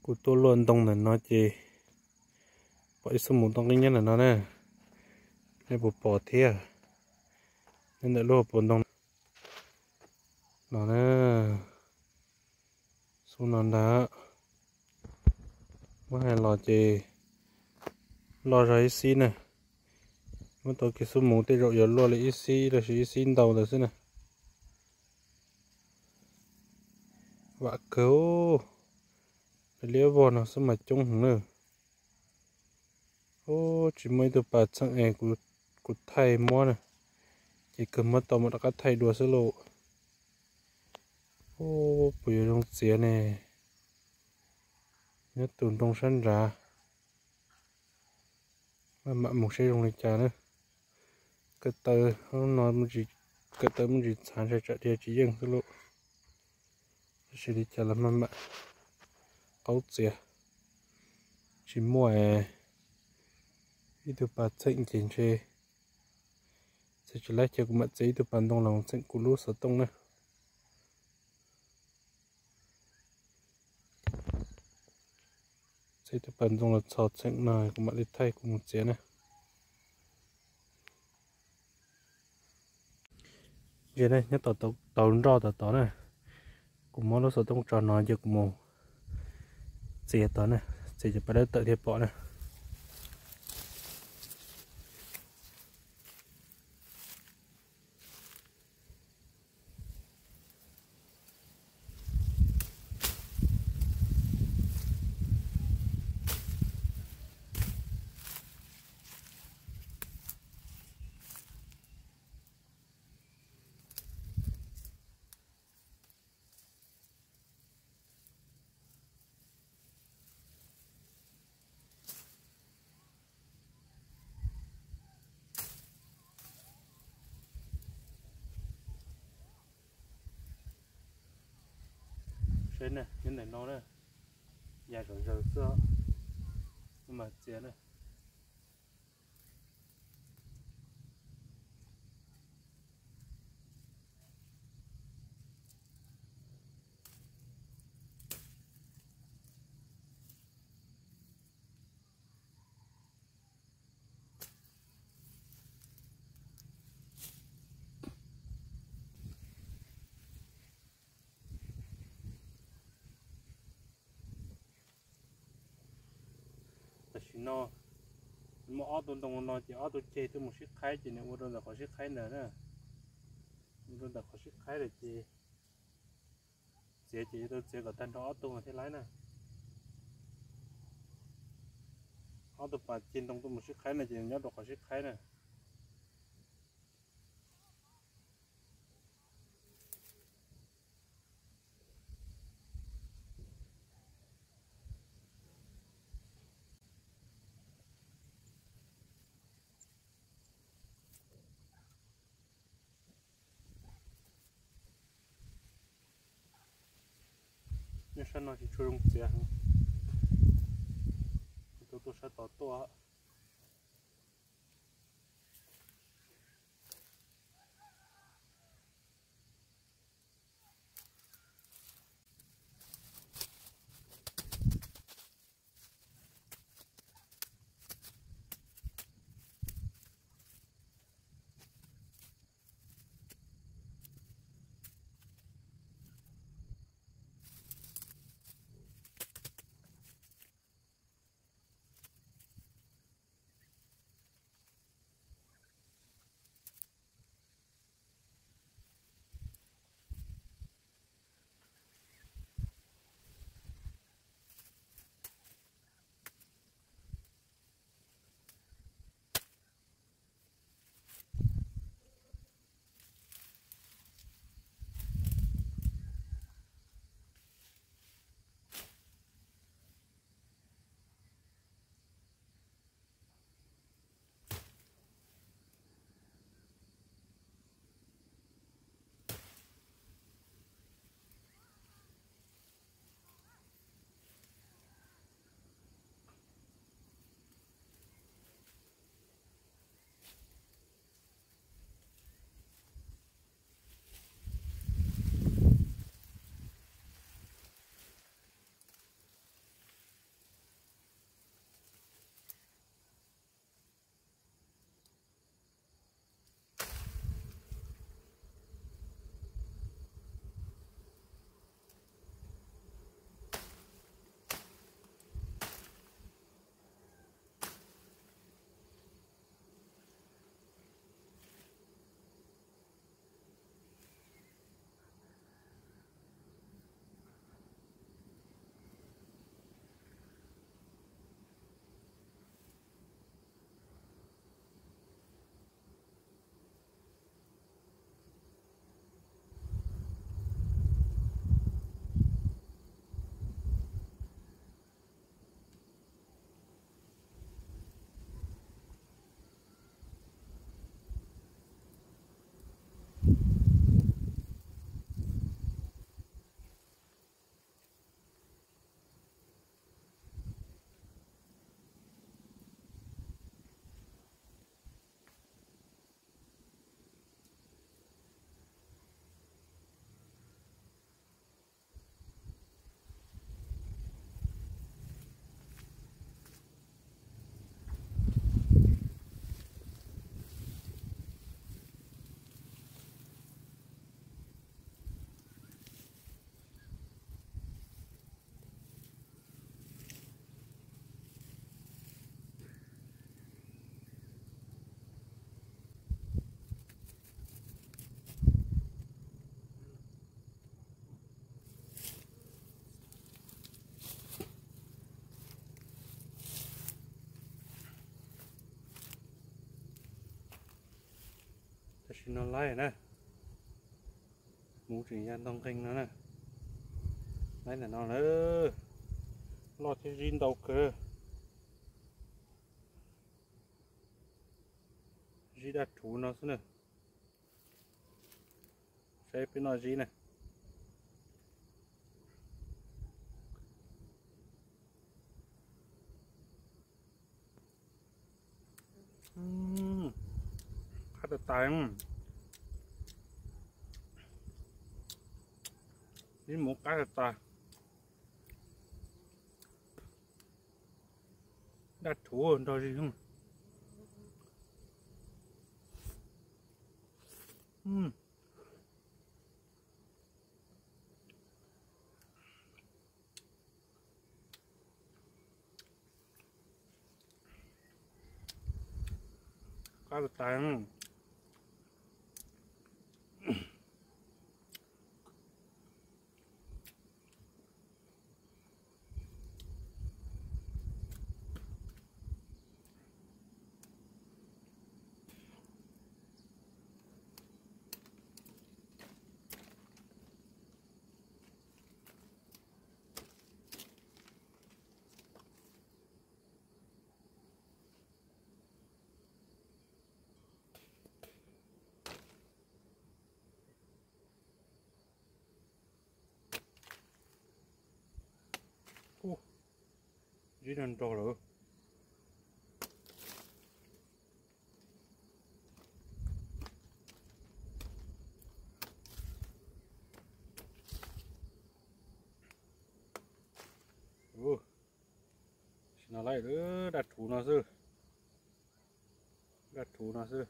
Kuv tuaj luaj ntoo ntawm no ces pom ib xub mus tooj qib nyob ntawm no na. Nej puas pom thiab? Nyob ntawm lub hauv paus ntoo no na. Xub no ntag. Muab hais los ces loj zog ib xib na. Muab tau kiag xub mus tej zaum yuav luaj li ib xib los sis ib xib ntau ntawd xwb na. Vam kawg. Liab vog no xwb mas coob heev na. Ub, tsis muaj ib tug pas txheem es kuv thaij muab na, ces kawg muab tau mus rov qab thaij dua xwb lauj. Ub, puas yuav zoo txiav ne? Nyob tus nroog sab nrad. Maj mam mus seb zoo li cas na. Ko taw no, ko taw muaj ntsis txhav ntshai tsam dhia tsis yeej xwb lauj. Tab sis li cas los maj mam qaub txiav. Tsis muaj ib tug pas txheem ces ntshe txiav tsis laib ces kuv mam txiav ib tug pas ntoo los txheem kuv lub xov tooj na. Txiav tus pas ntoo los txog txheem no kuv mam li thaij kuv mus txiav na. Ntsia ne, nyob tau nroj tom tod na. Kuv muab lub xov tooj tso no ces kuv mus txiav tod na, txiav ces pab dawb tawm thiaj pom na. Seb na, nyob ntawm no na, ya zom zaws xwb, mas txiav na. Tam sim no muaj ob tug ntoo no ces ob tug ceg twb mus sib qhaib ces nws ua rau ntawm qhov sib qhaib ntawd na. Ua rau ntawm qhov sib qhaib lawm ces txiav ces yuav tau txiav kom tag nrho ob tug thiaj laib na. Ob tug pas ceg ntoo tuaj mus sib qhaib no ces nyob rau qhov sib qhaib na. Nyob sab no tsis tshua zoo txiav heev. Tus tuaj sab tod tuaj. Tsis no laib na, hmuv tseem ya ntog nqeeg no na. Laib ntawm no na, loj thiab zib ntau kawg. Zib daj rhuv no xwb na. Saib peb noj zib na. Qab tas tas. Zib hmuv qab tas tas. Daj rhuv nrog zib. Qab tas tas. Zib nrog nrog lawm. Sim no laib daj rhuv no xwb. Daj rhuv no xwb.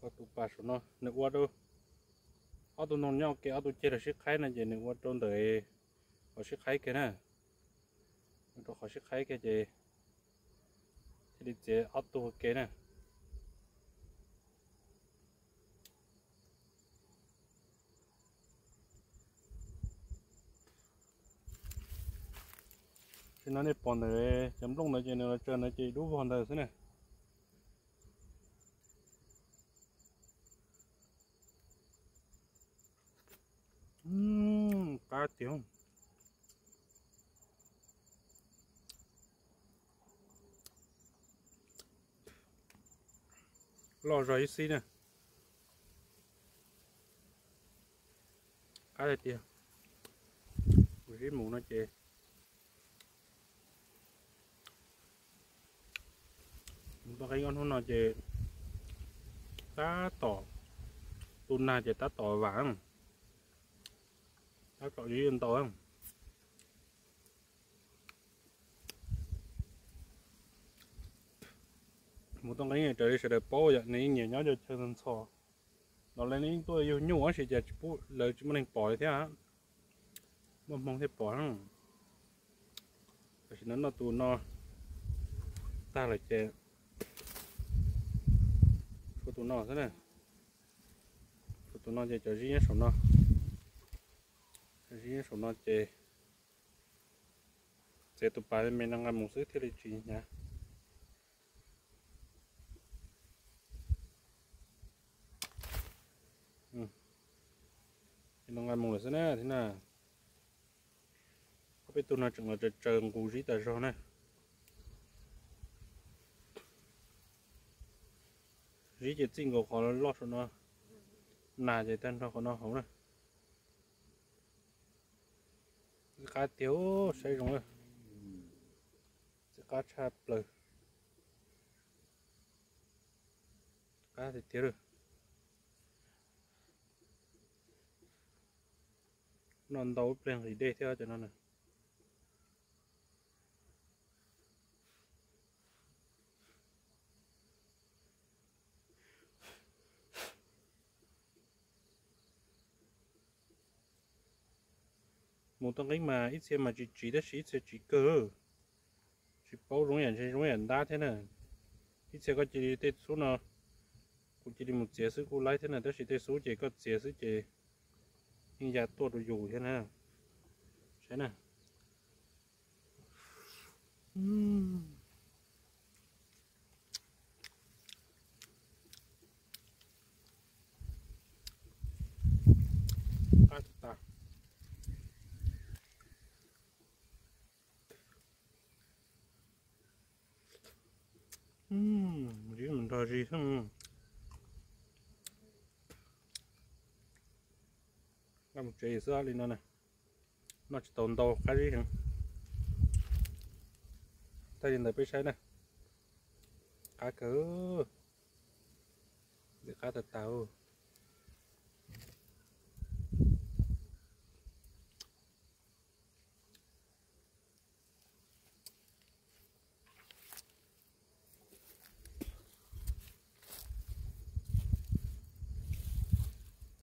Koj tus pas saum no nws ua rau ob tug ntoo nyob ua ke, ob tug ceg los sib qhaib no ces nws ua rau ntawm qhov sib qhaib kiag na. Ua rau qhov sib qhaib kiag ces thiaj li txiav ob tug ua ke na. Tam sim no nej pom ntawm cov nplooj ntawd ces nws los tsaws ntawd ces dub vog ntawd xwb na. Qab tiag. Loj zog ib xib na. Qab tiag tiag. Kuv sib mus no ces mus tau qee ob hnub no ces tab tom tu nag ces tab tom vam, tab tom yuav ntau. Mus tau qee raws li sawv daws paub yom, nws yeej nyiam nyob cov chaw ntxhov ntxhov los lawv yeej tuaj yug nyuj tab sis cas lawv tsis muaj neeg pom li thiab, muaj hmoo thiaj pom. Tam sim no noj tus no tag lawm ces tshuav tus no xwb na. Tshuav tus no ces cov zib nyob saum no, zib nyob saum no ces txiav tus pas me no nqa mus xwb thiaj li tsis hnyav. No nqa mus lawm xwb na thiab na. Ob peb tug no tseem los tsaws tsaws nqus zib tas zog na. Zib ces txij nkaus qhov loj saum no, nas ces tag nrho qhov no hauv na. Qab tiag, saib zoo lawm. Txiv qab tshaj plaws. Qab tiag tiag lawm. Noj ntau ib pliag nqhis dej thiab cov no na. Mus tau qeeb mas ib txhia mas tsis tsiv tab sis ib txhia tsiv kawg. Tsis paub zoo yam ntse zoo yam ntab thiab na. Ib txhia koj cia li tej xub no, kuv cia li mus txiav xwb kuj laib thiab na, tab sis tej xub ces koj txiav xwb ces yeej ya tuaj rau yus thiab na. Saib na. Zib mus nrog zib xwb. Noj mus tsev xwb li no na. Noj tsis tau ntau, qab zib heev. Tag li ntawd peb saib na. Qab kawg. Ntxim qab tag tag.